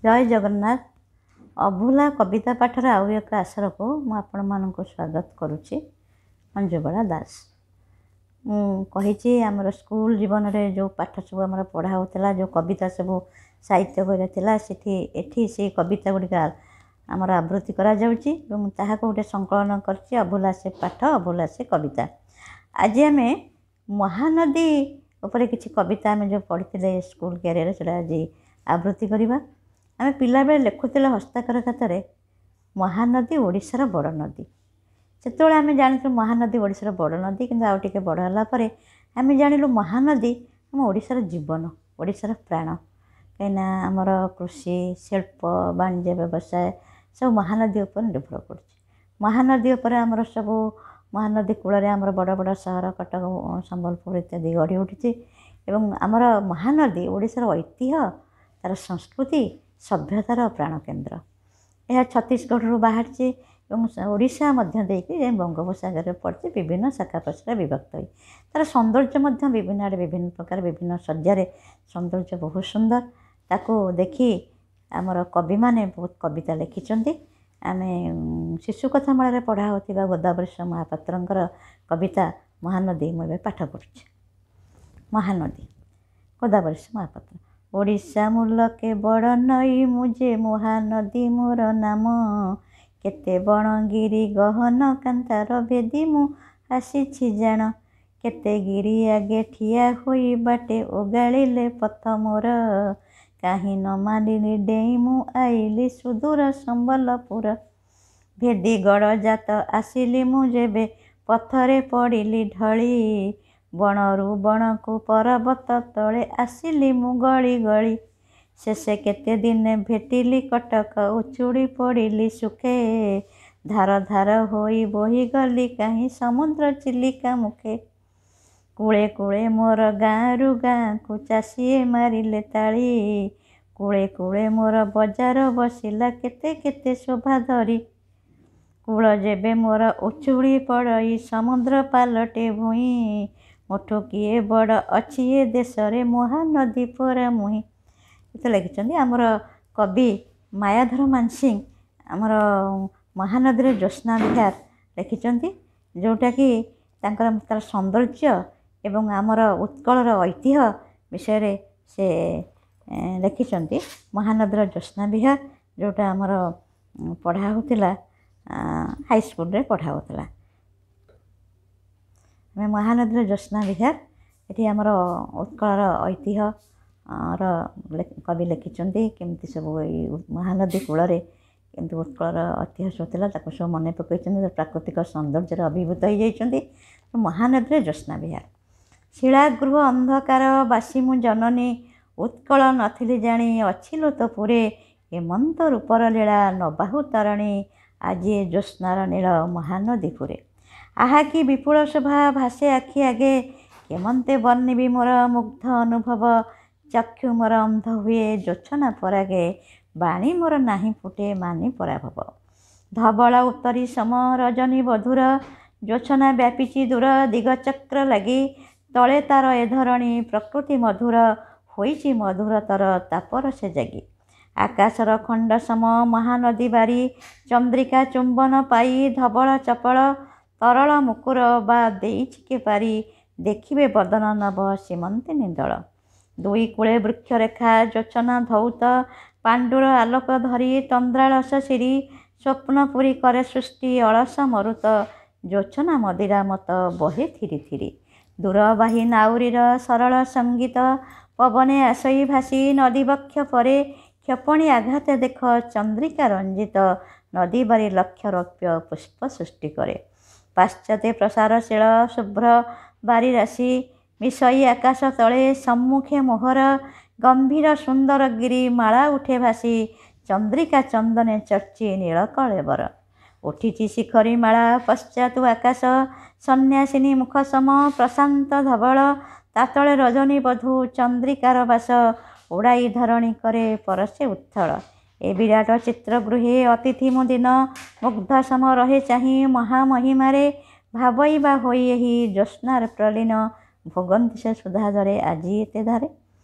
ଜୟ ଜଗନ୍ନାଥ। ଅଭୁଲା କବିତା ପାଠର ଆଉ ଏକ ଆସରକୁ ମୁଁ ଆପଣମାନଙ୍କୁ ସ୍ୱାଗତ କରୁଛି। ମଞ୍ଜୁବାଳା ଦାସ। ମୁଁ କହିଛି, ଆମର ସ୍କୁଲ ଜୀବନରେ ଯେଉଁ ପାଠ ସବୁ ଆମର ପଢ଼ା ହେଉଥିଲା, ଯେଉଁ କବିତା ସବୁ ସାହିତ୍ୟ ବହିରେ ଥିଲା, ସେଠି ଏଠି ସେଇ କବିତା ଗୁଡ଼ିକ ଆମର ଆବୃତ୍ତି କରାଯାଉଛି ଏବଂ ତାହାକୁ ଗୋଟେ ସଂକଳନ କରିଛି, ଅଭୁଲା ସେ ପାଠ, ଅଭୁଲା ସେ କବିତା। ଆଜି ଆମେ ମହାନଦୀ ଉପରେ କିଛି କବିତା ଆମେ ଯେଉଁ ପଢ଼ିଥିଲେ ସ୍କୁଲ କ୍ୟାରିୟରରେ, ସେଇଟା ଆଜି ଆବୃତ୍ତି କରିବା। ଆମେ ପିଲାବେଳେ ଲେଖୁଥିଲେ ହସ୍ତାକ୍ଷର ଖାତାରେ, ମହାନଦୀ ଓଡ଼ିଶାର ବଡ଼ ନଦୀ। ସେତେବେଳେ ଆମେ ଜାଣିଥିଲୁ ମହାନଦୀ ଓଡ଼ିଶାର ବଡ଼ ନଦୀ, କିନ୍ତୁ ଆଉ ଟିକେ ବଡ଼ ହେଲା ପରେ ଆମେ ଜାଣିଲୁ ମହାନଦୀ ଆମ ଓଡ଼ିଶାର ଜୀବନ, ଓଡ଼ିଶାର ପ୍ରାଣ। କାହିଁକିନା ଆମର କୃଷି, ଶିଳ୍ପ, ବାଣିଜ୍ୟ, ବ୍ୟବସାୟ ସବୁ ମହାନଦୀ ଉପରେ ନିର୍ଭର କରୁଛି। ମହାନଦୀ ଉପରେ ଆମର ସବୁ, ମହାନଦୀ କୂଳରେ ଆମର ବଡ଼ ବଡ଼ ସହର କଟକ, ସମ୍ବଲପୁର ଇତ୍ୟାଦି ଗଢ଼ି ଉଠିଛି। ଏବଂ ଆମର ମହାନଦୀ ଓଡ଼ିଶାର ଐତିହ୍ୟ, ତା'ର ସଂସ୍କୃତି, ସଭ୍ୟତାର ପ୍ରାଣକେନ୍ଦ୍ର। ଏହା ଛତିଶଗଡ଼ରୁ ବାହାରିଛି ଏବଂ ଓଡ଼ିଶା ମଧ୍ୟ ଦେଇକି ଯାଇ ବଙ୍ଗୋପସାଗରରେ ପଡ଼ିଛି, ବିଭିନ୍ନ ଶାଖା ପ୍ରଶାଖା ବିଭକ୍ତ ହୋଇ। ତା'ର ସୌନ୍ଦର୍ଯ୍ୟ ମଧ୍ୟ ବିଭିନ୍ନ ଆଡ଼େ ବିଭିନ୍ନ ପ୍ରକାର, ବିଭିନ୍ନ ଶଯ୍ୟାରେ ସୌନ୍ଦର୍ଯ୍ୟ ବହୁତ ସୁନ୍ଦର। ତାକୁ ଦେଖି ଆମର କବିମାନେ ବହୁତ କବିତା ଲେଖିଛନ୍ତି। ଆମେ ଶିଶୁ କଥା ମାଳାରେ ପଢ଼ା ହେଉଥିବା ଗୋଦାବରୀଶ ମହାପାତ୍ରଙ୍କର କବିତା ମହାନଦୀ ମୁଁ ଏବେ ପାଠ କରୁଛି। ମହାନଦୀ, ଗୋଦାବରୀଶ ମହାପାତ୍ର। ଓଡ଼ିଶା ମୂଲକେ ବଡ଼ ନଈ ମୁଁ ଯେ ମହାନଦୀ ମୋର ନାମ। କେତେ ବଣଗିରି ଗହନ କାନ୍ତାର ଭେଦି ମୁଁ ଆସିଛି ଜାଣ। କେତେ ଗିରି ଆଗେ ଠିଆ ହୋଇ ବାଟେ ଓଗାଳିଲେ ପଥ ମୋର। କାହିଁ ନ ମାନିଲି ଡେଇଁ ମୁଁ ଆଇଲି ସୁଦୂର ସମ୍ବଲପୁର। ଭେଦି ଗଡ଼ଜାତ ଆସିଲି ମୁଁ ଯେବେ ପଥରେ ପଡ଼ିଲି ଢଳି। ବଣରୁ ବଣକୁ ପରବତ ତଳେ ଆସିଲି ମୁଁ ଗଳି ଗଳି। ଶେଷେ କେତେ ଦିନେ ଭେଟିଲି କଟକ, ଉଛୁଳି ପଡ଼ିଲି ସୁଖେ। ଧାର ଧାର ହୋଇ ବୋହିଗଲି କାହିଁ ସମୁଦ୍ର ଚିଲିକା ମୁଖେ। କୂଳେ କୂଳେ ମୋର ଗାଁରୁ ଗାଁକୁ ଚାଷୀଏ ମାରିଲେ ତାଳି। କୂଳେ କୂଳେ ମୋର ବଜାର ବସିଲା କେତେ କେତେ ଶୋଭା ଧରି। କୂଳ ଯେବେ ମୋର ଉଛୁଳି ପଡ଼ଇ ସମୁଦ୍ର ପାଲଟେ ଭୂଇଁ। ମୋଠୁ କିଏ ବଡ଼ ଅଛି ଏ ଦେଶରେ, ମହାନଦୀ ପରା ମୁହିଁ। ଏତେ ଲେଖିଛନ୍ତି ଆମର କବି ମାୟାଧର ମାନସିଂହ। ଆମର ମହାନଦୀରେ ଜ୍ୟୋତ୍ସ୍ନା ବିହାର ଲେଖିଛନ୍ତି, ଯେଉଁଟାକି ତାଙ୍କର ତା'ର ସୌନ୍ଦର୍ଯ୍ୟ ଏବଂ ଆମର ଉତ୍କଳର ଐତିହ୍ୟ ବିଷୟରେ ସେ ଲେଖିଛନ୍ତି। ମହାନଦୀର ଜ୍ୟୋତ୍ସ୍ନା ବିହାର, ଯେଉଁଟା ଆମର ପଢ଼ା ହେଉଥିଲା, ହାଇସ୍କୁଲରେ ପଢ଼ା ହେଉଥିଲା। ଆମେ ମହାନଦୀର ଜ୍ୟୋତ୍ସ୍ନା ବିହାର, ଏଠି ଆମର ଉତ୍କଳର ଐତିହ୍ୟ ର କବି ଲେଖିଛନ୍ତି, କେମିତି ସବୁ ଏଇ ମହାନଦୀ କୂଳରେ କେମିତି ଉତ୍କଳର ଐତିହ୍ୟ ସବୁ ଥିଲା, ତାକୁ ସବୁ ମନେ ପକାଇଛନ୍ତି। ପ୍ରାକୃତିକ ସୌନ୍ଦର୍ଯ୍ୟରେ ଅଭିଭୂତ ହେଇଯାଇଛନ୍ତି। ମହାନଦୀରେ ଜ୍ୟୋତ୍ସ୍ନା ବିହାର। ଶିଳାଗୃହ ଅନ୍ଧକାର ବାସି ମୁଁ ଜନନୀ ଉତ୍କଳ ନଥିଲି ଜାଣି, ଅଛି ଲୋ ତୋ ପୁରେ ଏମନ୍ତ ରୂପର ଲୀଳା ନବାହୁ ତରଣୀ, ଆଜି ଏ ଜ୍ୟୋତ୍ସ୍ନାର ନୀଳ ମହାନଦୀ ପୁରେ। ଆହା କି ବିପୁଳ ଶୋଭା ଭାସେ ଆଖି ଆଗେ, କେମନ୍ତେ ବର୍ଣ୍ଣିବି ମୋର ମୁଗ୍ଧ ଅନୁଭବ। ଚକ୍ଷୁ ମୋର ଅନ୍ଧ ହୁଏ ଜୋଛନା ପରାଗେ, ବାଣୀ ମୋର ନାହିଁ ଫୁଟେ ମାନି ପରାଭବ। ଧବଳ ଉତ୍ତରୀ ସମ ରଜନୀ ବଧୁର ଜୋଛନା ବ୍ୟାପିଛି ଦୂର ଦିଗଚକ୍ର ଲାଗି। ତଳେ ତାର ଏ ଧରଣୀ ପ୍ରକୃତି ମଧୁର ହୋଇଛି ମଧୁରତର ତାପର ସେ ଜାଗି। ଆକାଶର ଖଣ୍ଡ ସମ ମହାନଦୀ ବାରି ଚନ୍ଦ୍ରିକା ଚୁମ୍ବନ ପାଇ ଧବଳ ଚପଳ। ତରଳ ମୁକୁର ବା ଦେଇଛି କେ ପାରି, ଦେଖିବେ ବଦନ ନବ ସୀମନ୍ତିନୀ ଦଳ। ଦୁଇ କୂଳେ ବୃକ୍ଷରେଖା ଜୋଛନା ଧୌତ ପାଣ୍ଡୁର ଆଲୋକ ଧରି ତନ୍ଦ୍ରାଳସ ଶିରୀ। ସ୍ୱପ୍ନପୁରୀ କରେ ସୃଷ୍ଟି ଅଳସ ମରୁତ, ଜୋଛନା ମଦିରା ମତ ବହେ ଥିରି ଥିରି। ଦୂରବାହୀ ନାଉରୀର ସରଳ ସଙ୍ଗୀତ ପବନେ ଆସଇ ଭାସି ନଦୀ ବକ୍ଷ ପରେ। କ୍ଷେପଣୀ ଆଘାତେ ଦେଖ ଚନ୍ଦ୍ରିକା ରଞ୍ଜିତ ନଦୀ ବାରି ଲକ୍ଷ ରୌପ୍ୟ ପୁଷ୍ପ ସୃଷ୍ଟି କରେ। ପାଶ୍ଚାତ୍ୟ ପ୍ରସାରଶୀଳ ଶୁଭ୍ର ବାରି ରାଶି ମିଶଇ ଆକାଶ ତଳେ ସମ୍ମୁଖେ ମୋହର। ଗମ୍ଭୀର ସୁନ୍ଦର ଗିରି ମାଳା ଉଠେ ଭାସି ଚନ୍ଦ୍ରିକା ଚନ୍ଦନେ ଚର୍ଚ୍ଚି ନୀଳକଳେବର। ଉଠିଛି ଶିଖରୀ ମାଳା ପଶ୍ଚାତୁ ଆକାଶ ସନ୍ନ୍ୟାସିନୀ ମୁଖ ସମ ପ୍ରଶାନ୍ତ ଧବଳ। ତା ତଳେ ରଜନୀ ବଧୂ ଚନ୍ଦ୍ରିକାର ବାସ ଉଡ଼ାଇ ଧରଣୀ କରେ ପରଶେ ଉତ୍ଥଳ। ଏ ବିରାଟ ଚିତ୍ରଗୃହେ ଅତିଥି ମୁଁ ଦିନ ମୁଗ୍ଧ ସମ ରହେ ଚାହିଁ ମହାମହିମାରେ। ଭାବଇ ବା ହୋଇ ଏହି ଜ୍ୟୋତ୍ସ୍ନାରେ ପ୍ରଲୀନ, ଭୋଗନ୍ତି ସେ ସୁଧାଧରେ ଆଜି ଏତେ ଧାରେ।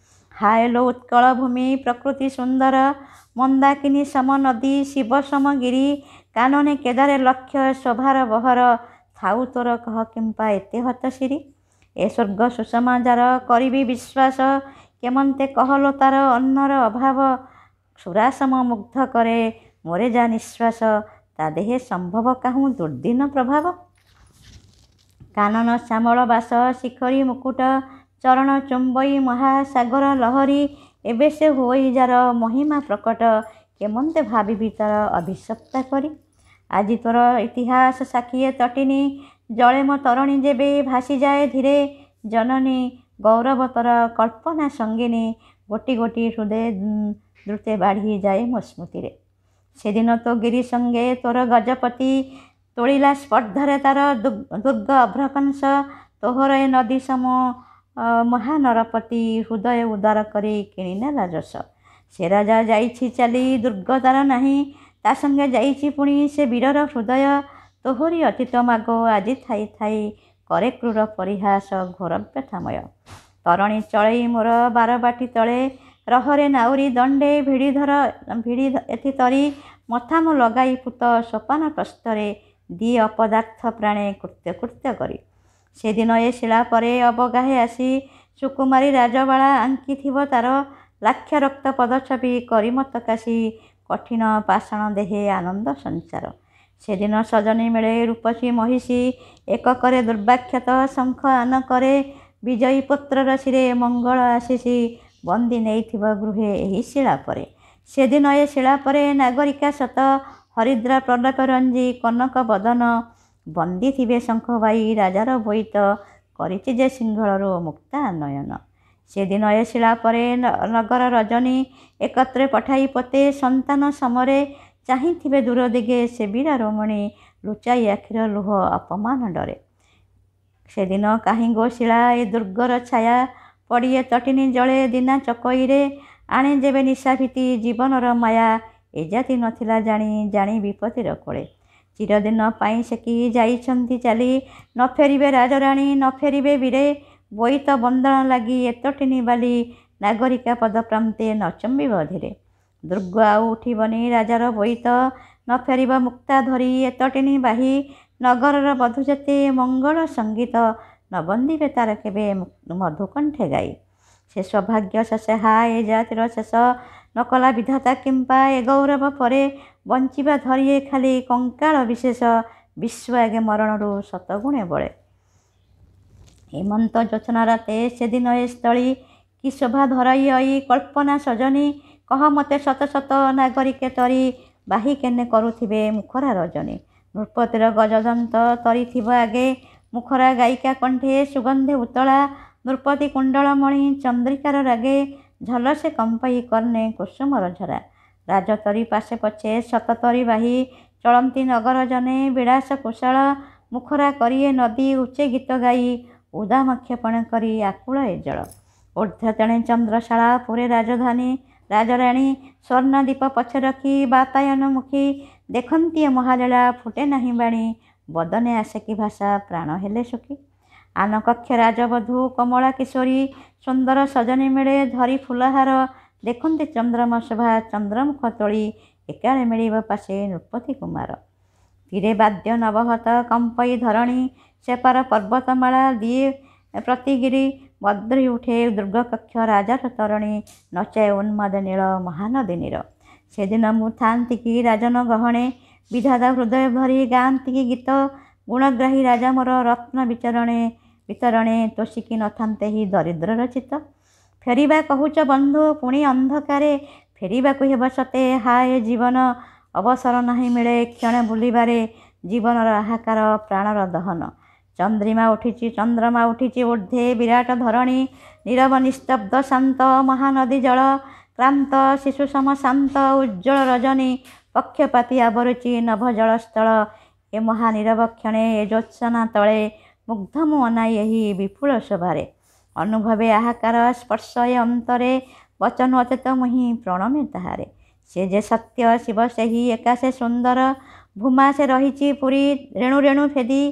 ହାୟ ଲୋ ଉତ୍କଳ ଭୂମି ପ୍ରକୃତି ସୁନ୍ଦର, ମନ୍ଦାକିନୀ ସମ ନଦୀ ଶିବ ସମ ଗିରି, କାନନେ କେଦାରେ ଲକ୍ଷ ଶୋଭାର ବହର, ଥାଉ ତୋର କହ କିମ୍ପା ଏତେ ହତଶିରୀ। ଏ ସ୍ୱର୍ଗ ସୁଷମା ଯାର କରିବି ବିଶ୍ୱାସ, କେମନ୍ତେ କହଲୋ ତାର ଅନ୍ନର ଅଭାବ, ସୁରାସମ ମୁଗ୍ଧ କରେ ମୋରେ ଯା ନିଶ୍ୱାସ, ତା ଦେହେ ସମ୍ଭବ କାହୁଁ ଦୁର୍ଦିନ ପ୍ରଭାବ। କାନନ ଶ୍ୟାମଳ ବାସ ଶିଖରୀ ମୁକୁଟ, ଚରଣ ଚୁମ୍ବଇ ମହାସାଗର ଲହରୀ, ଏବେ ସେ ହୁଅଇ ଯାର ମହିମା ପ୍ରକଟ, କେମନ୍ତେ ଭାବିବି ତାର ଅଭିଶପ୍ତା କରି। ଆଜି ତୋର ଇତିହାସ ସାକ୍ଷୀ ଏ ତଟିନୀ, ଜଳେ ମୋ ତରଣୀ ଯେବେ ଭାସିଯାଏ ଧୀରେ, ଜନନୀ ଗୌରବ ତୋର କଳ୍ପନା ସଙ୍ଗିନୀ, ଗୋଟି ଗୋଟି ହୃଦୟ ଦ୍ରୁତେ ବାଢ଼ିଯାଏ ମୋ ସ୍ମୃତିରେ। ସେଦିନ ତୋ ଗିରି ସଙ୍ଗେ ତୋର ଗଜପତି, ତୋଳିଲା ସ୍ପର୍ଦ୍ଧାରେ ତାର ଦୁର୍ଗ ଅଭ୍ରକଂସ, ତୋହର ଏ ନଦୀ ସମ ମହାନରପତି, ହୃଦୟ ଉଦାର କରି କିଣିନେଲା ଯଶ। ସେ ରାଜା ଯାଇଛି ଚାଲି ଦୁର୍ଗ ତାର ନାହିଁ, ତା ସଙ୍ଗେ ଯାଇଛି ପୁଣି ସେ ବୀରର ହୃଦୟ, ତୋହରି ଅତୀତ ମାଗୋ ଆଜି ଥାଇ ଥାଇ, କରେ କ୍ରୂର ପରିହାସ ଘୋର ବ୍ୟଥାମୟ। ତରଣୀ ଚଳେଇ ମୋର ବାରବାଟୀ ତଳେ, ରହରେ ନାଉରୀ ଦଣ୍ଡେ ଭିଡ଼ି ଧର ଭିଡ଼ି ଏଥି ତରି, ମଥାମ ଲଗାଇ ପୁତ ସୋପାନ ପ୍ରସ୍ତରେ, ଦିଏ ଅପଦାର୍ଥ ପ୍ରାଣେ କୃତ୍ୟ କୃତ୍ୟ କରି। ସେଦିନ ଏ ଶିଳା ପରେ ଅବଗାହେ ଆସି, ସୁକୁମାରୀ ରାଜବାଳା ଆଙ୍କିଥିବ ତାର, ଲାକ୍ଷ ରକ୍ତ ପଦଛବି କରି ମତ କାଶି, କଠିନ ପାଷାଣ ଦେହେ ଆନନ୍ଦ ସଞ୍ଚାର। ସେଦିନ ସଜନୀ ମିଳେ ରୂପସୀ ମହିଷୀ, ଏକକରେ ଦୁର୍ବାକ୍ଷତ ଶଙ୍ଖ ଆନ କରେ, ବିଜୟୀ ପୁତ୍ରର ଶିରେ ମଙ୍ଗଳ ଆଶିଷି, ବନ୍ଦୀ ନେଇଥିବ ଗୃହେ ଏହି ଶିଳା ପରେ। ସେଦିନ ଏ ଶିଳା ପରେ ନାଗରିକା ସତ, ହରିଦ୍ରା ପ୍ରଲପ ରଞ୍ଜି କନକ ବଦନ, ବନ୍ଦୀ ଥିବେ ଶଙ୍ଖବାଇ ରାଜାର ବୋଇତ, କରିଛି ଯେ ସିଂହଳରୁ ମୁକ୍ତା ନୟନ। ସେଦିନ ଏ ଶିଳା ପରେ ନଗର ରଜନୀ, ଏକତ୍ରେ ପଠାଇ ପୋତେ ସନ୍ତାନ ସମରେ, ଚାହିଁଥିବେ ଦୂର ଦିଗେ ସେ ବୀରା ରମଣୀ, ଲୁଚାଇ ଆଖିର ଲୁହ ଅପମାନ ଡରେ। ସେଦିନ କାହିଁ ଗୋ ଶିଳା ଏ ଦୁର୍ଗର ଛାୟା, ପଡ଼ି ଏ ତଟିନୀ ଜଳେ ଦିନା ଚକଇରେ, ଆଣେ ଯେବେ ନିଶା ଭୀତି ଜୀବନର ମାୟା, ଏ ଜାତି ନଥିଲା ଜାଣି ଜାଣି ବିପତ୍ତିର କୋଳେ। ଚିରଦିନ ପାଇଁ ସେ କି ଯାଇଛନ୍ତି ଚାଲି, ନ ଫେରିବେ ରାଜରାଣୀ ନ ଫେରିବେ ବୀରେ, ବୋଇତ ବନ୍ଦାଣ ଲାଗି ଏ ତଟିନୀ ବାଲି, ନାଗରିକା ପଦପ୍ରାନ୍ତେ ନ ଚୁମ୍ବିବ ଧୀରେ। ଦୁର୍ଗ ଆଉ ଉଠିବନି ରାଜାର ବୋଇତ, ନ ଫେରିବ ମୁକ୍ତା ଧରି ଏ ତଟିନୀ ବାହି, ନଗରର ବଧୂ ଯେତେ ମଙ୍ଗଳ ସଙ୍ଗୀତ, ନ ବନ୍ଦିବେ ତାର କେବେ ମଧୁକଣ୍ଠେ ଗାଇ। ସେ ସୌଭାଗ୍ୟ ଶେଷ ହା ଏ ଜାତିର ଶେଷ, ନ କଲା ବିଧାତା କିମ୍ପା ଏ ଗୌରବ ପରେ, ବଞ୍ଚିବା ଧରି ଏ ଖାଲି କଙ୍କାଳ ବିଶେଷ, ବିଶ୍ୱ ଆଗେ ମରଣରୁ ଶତଗୁଣେ ବଳେ। ହେମନ୍ତ ଜୋତ୍ସ୍ନା ରାତେ ସେଦିନ ଏ ସ୍ଥଳୀ, କି ଶୋଭା ଧରଇ ଅଇ କଳ୍ପନା ସଜନୀ, କହ ମୋତେ ଶତ ଶତ ନାଗରିକେ ତରି, ବାହି କେନେ କରୁଥିବେ ମୁଖରା ରଜନୀ। ନୃପତିର ଗଜଦନ୍ତ ତରିଥିବ ଆଗେ, ମୁଖରା ଗାୟିକା କଣ୍ଠେ ସୁଗନ୍ଧେ ଉତଳା, ନୃପତି କୁଣ୍ଡଳମଣି ଚନ୍ଦ୍ରିକାର ରାଗେ, ଝଲସେ କମ୍ପଇ କର୍ଣ୍ଣେ କୁସୁମର ଝରା। ରାଜତରୀ ପାଶେ ପଛେ ଶତତରୀ ବାହି, ଚଳନ୍ତି ନଗର ଜନେ ବିଳାସ କୁଶଳ, ମୁଖରା କରିଏ ନଦୀ ଉଚ୍ଚେ ଗୀତ ଗାଇ, ଉଦାମ କ୍ଷେପଣ କରି ଆକୁଳ ଏ ଜଳ। ଊର୍ଦ୍ଧ୍ୱ ତେଣେ ଚନ୍ଦ୍ରଶାଳା ପୁରେ ରାଜଧାନୀ ରାଜରାଣୀ, ସ୍ୱର୍ଣ୍ଣଦୀପ ପଛେ ରଖି ବାତାୟନ ମୁଖୀ, ଦେଖନ୍ତି ଏ ମହାଲୀଳା ଫୁଟେ ନାହିଁ ବାଣୀ, ବଦନେ ଆସେ କି ଭାଷା ପ୍ରାଣ ହେଲେ ସୁଖୀ। ଆନ କକ୍ଷ ରାଜବଧୂ କମଳା କିଶୋରୀ, ସୁନ୍ଦର ସଜନୀ ମିଳେ ଧରି ଫୁଲହାର, ଦେଖନ୍ତି ଚନ୍ଦ୍ରମା ଶୋଭା ଚନ୍ଦ୍ରମୁଖ ତୋଳି, ଏକାଳେ ମିଳିବ ପାଶେ ନୃପତି କୁମାର। ତୀରେ ବାଦ୍ୟ ନବହତ କମ୍ପଇ ଧରଣୀ, ସେପାର ପର୍ବତମାଳା ଦିଏ ପ୍ରତିଗିରି, ବଦ୍ରି ଉଠେ ଦୁର୍ଗକକ୍ଷ ରାଜାର ତରଣୀ, ନଚାଏ ଉନ୍ମାଦ ନୀଳ ମହାନଦୀ ନୀର। ସେଦିନ ମୁଁ ଥାନ୍ତି କି ରାଜନ ଗହଣେ, ବିଧାତା ହୃଦୟ ଭରି ଗାଆନ୍ତି କି ଗୀତ, ଗୁଣଗ୍ରାହୀ ରାଜା ମୋର ରତ୍ନ ବିଚରଣେ ବିତରଣେ, ତୋଷିକି ନଥାନ୍ତେ ହି ଦରିଦ୍ରର ଚିତ୍ତ। ଫେରିବା କହୁଛ ବନ୍ଧୁ ପୁଣି ଅନ୍ଧକାରେ, ଫେରିବାକୁ ହେବ ସତେ ହାୟ ଜୀବନ, ଅବସର ନାହିଁ ମିଳେ କ୍ଷଣେ ବୁଲିବାରେ, ଜୀବନର ହାହାକାର ପ୍ରାଣର ଦହନ। ଚନ୍ଦ୍ରିମା ଉଠିଛି ଚନ୍ଦ୍ରମା ଉଠିଛି ଊର୍ଦ୍ଧ୍ୱେ ବିରାଟ ଧରଣୀ, ନୀରବ ନିସ୍ତବ୍ଧ ଶାନ୍ତ ମହାନଦୀ ଜଳ, କ୍ଳାନ୍ତ ଶିଶୁ ସମ ଶାନ୍ତ ଉଜ୍ଜ୍ୱଳ ରଜନୀ, ପକ୍ଷପାତି ଆବରୁଛି ନଭ ଜଳସ୍ଥଳ, ଏ ମହାନୀରବ କ୍ଷଣେ ଏ ଜ୍ୟୋତ୍ସ୍ନା ତଳେ, ମୁଗ୍ଧ ମୁଁ ଅନାଇ ଏହି ବିପୁଳ ଶୋଭାରେ। ଅନୁଭବେ ହାହାକାର ସ୍ପର୍ଶ ଏ ଅନ୍ତରେ, ବଚନ ଅତୀତ ମୁହିଁ ପ୍ରଣମେ ତାହାରେ। ସେ ଯେ ସତ୍ୟ ଶିବ ସେହି ଏକା ସେ ସୁନ୍ଦର, ଭୂମା ସେ ରହିଛି ପୁରୀ ରେଣୁ ରେଣୁ ଭେଦି,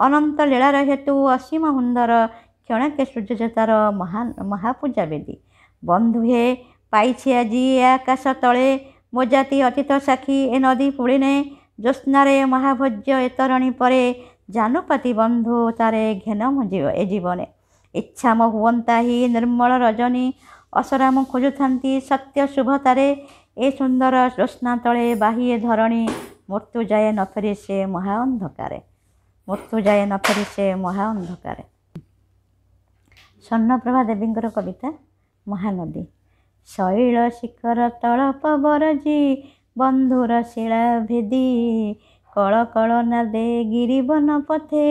ଅନନ୍ତ ଲୀଳାର ହେତୁ ଅସୀମ ସୁନ୍ଦର, କ୍ଷଣକେ ସୂର୍ଯ୍ୟ ତାର ମହାପୂଜା ବେଦୀ। ବନ୍ଧୁ ହେ, ପାଇଛି ଆଜି ଏ ଆକାଶ ତଳେ ମୋ ଜାତି ଅତୀତ ସାକ୍ଷୀ ଏ ନଦୀ ପୁଳିନେ। ଜ୍ୟୋତ୍ସ୍ନାରେ ମହାଭୋଜ୍ୟ ଏ ତରଣୀ ପରେ ଜାନୁପାତି ବନ୍ଧୁ ତାରେ ଘେନ ମୋ ଏ ଜୀବନେ। ଇଚ୍ଛା ମୋ ହୁଅନ୍ତା ହି ନିର୍ମଳ ରଜନୀ, ଅସରା ମୁଁ ଖୋଜୁଥାନ୍ତି ସତ୍ୟ ଶୁଭତାରେ। ଏ ସୁନ୍ଦର ଜ୍ୟୋତ୍ସ୍ନା ତଳେ ବାହି ଏ ଧରଣୀ, ମୃତ୍ୟୁ ଯାଏ ନ ଫେରି ସେ ମହା ଅନ୍ଧକାରେ, ମୃତ୍ୟୁ ଯାଏ ନ ଫେରି ସେ ମହା ଅନ୍ଧକାରେ। ସ୍ୱର୍ଣ୍ଣପ୍ରଭା ଦେବୀଙ୍କର କବିତା ମହାନଦୀ। ଶୈଳ ଶିଖର ତଳ ପବରଜି ବନ୍ଧୁର ଶିଳା ଭେଦି, କଳ କଳ ନାଦେ ଗିରିବନ ପଥେ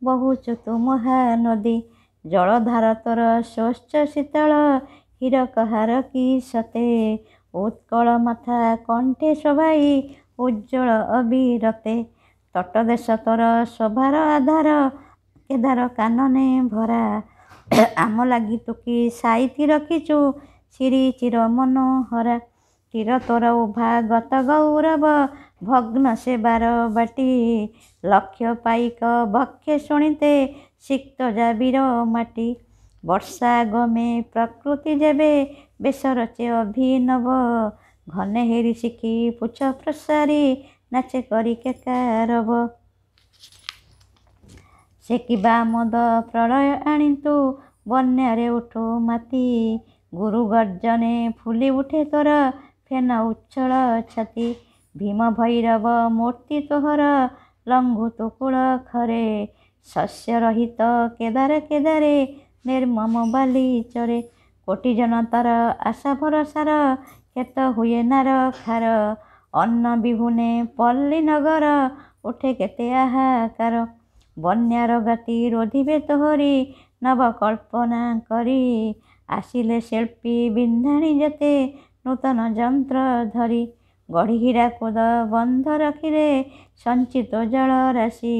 ବହୁଛୁ ତୁ ମହାନଦୀ। ଜଳଧାର ତୋର ସ୍ୱଚ୍ଛ ଶୀତଳ ହୀରକ ହାର କି ସତେ, ଉତ୍କଳ ମାଥା କଣ୍ଠେ ଶୋଭାଇ ଉଜ୍ଜ୍ୱଳ ଅବିରତେ। ତଟଦେଶ ତୋର ଶୋଭାର ଆଧାର କେଦାର କାନନେ ଭରା, ଆମ ଲାଗି ତୁ କି ସାଇତି ରଖିଛୁ ଶିରୀ ଚିର ମନୋହରା। ତୀର ତୋର ଉଭା ଗତ ଗୌରବ ଭଗ୍ନ ସେ ବାରବାଟୀ, ଲକ୍ଷ ପାଇକ ବକ୍ଷେ ଶୁଣିତେ ସିକ୍ତ ଜାବିର ମାଟି। ବର୍ଷା ଗମେ ପ୍ରକୃତି ଯେବେ ବେଶ ରଚେ ଅଭିନବ, ଘନେ ହେରି ଶିଖି ପୁଚ୍ଛ ପ୍ରସାରି ନାଚେ କରି କେକାରବ। ସେ କିବା ମଦ ପ୍ରଳୟ ଆଣିତୁ ବନ୍ୟାରେ ଉଠୁ ମାତି, ଗୁରୁ ଗର୍ଜନେ ଫୁଲି ଉଠେ ତୋର ଫେନ ଉଚ୍ଛଳ ଛାତି। ଭୀମ ଭୈରବ ମୂର୍ତ୍ତି ତୋହର ଲଙ୍ଘୁ ତୁ କୂଳ ଖରେ, ଶସ୍ୟ ରହିତ କେଦାର କେଦାରେ ନିର୍ମମ ବାଲି ଚରେ। କୋଟି ଜନତାର ଆଶା ଭରସାର କ୍ଷେତ ହୁଏ ନାର ଖାର, ଅନ୍ନ ବିହୁନେ ପଲ୍ଲୀ ନଗର ଉଠେ କେତେ ହାହାକାର। ବନ୍ୟାର ଗତି ରୋଧିବେ ତୋହରି ନବ କଳ୍ପନା କରି, ଆସିଲେ ଶିଳ୍ପୀ ବିନ୍ଧାଣି ଯେତେ ନୂତନ ଯନ୍ତ୍ର ଧରି। ଗଢ଼ି ହୀରାକୁଦ ବନ୍ଧ ରଖିଲେ ସଞ୍ଚିତ ଜଳରାଶି,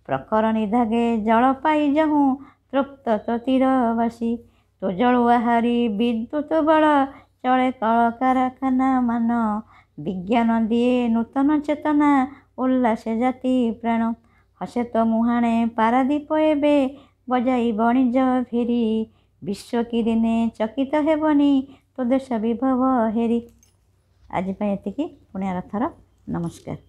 ପ୍ରଖର ନିଦାଘେ ଜଳ ପାଇ ଯହୁଁ ତୃପ୍ତ ତୋ ତୀରବାସୀ। ତୋ ଜଳୁ ଆହାରି ବିଦ୍ୟୁତ ବଳ ଚଳେ କଳକାରଖାନା ମାନ, ବିଜ୍ଞାନ ଦିଏ ନୂତନ ଚେତନା ଉଲ୍ଲାସେ ଜାତି ପ୍ରାଣ। ହସେ ତୋ ମୁହାଣେ ପାରାଦୀପ ଏବେ ବଜାଇ ବଣିଜ ଫେରି, ବିଶ୍ୱ କି ଦିନେ ଚକିତ ହେବନି ତୋ ଦେଶ ବିଭବ ହେରି। ଆଜି ପାଇଁ ଏତିକି, ପୁଣି ଆରଥର। ନମସ୍କାର।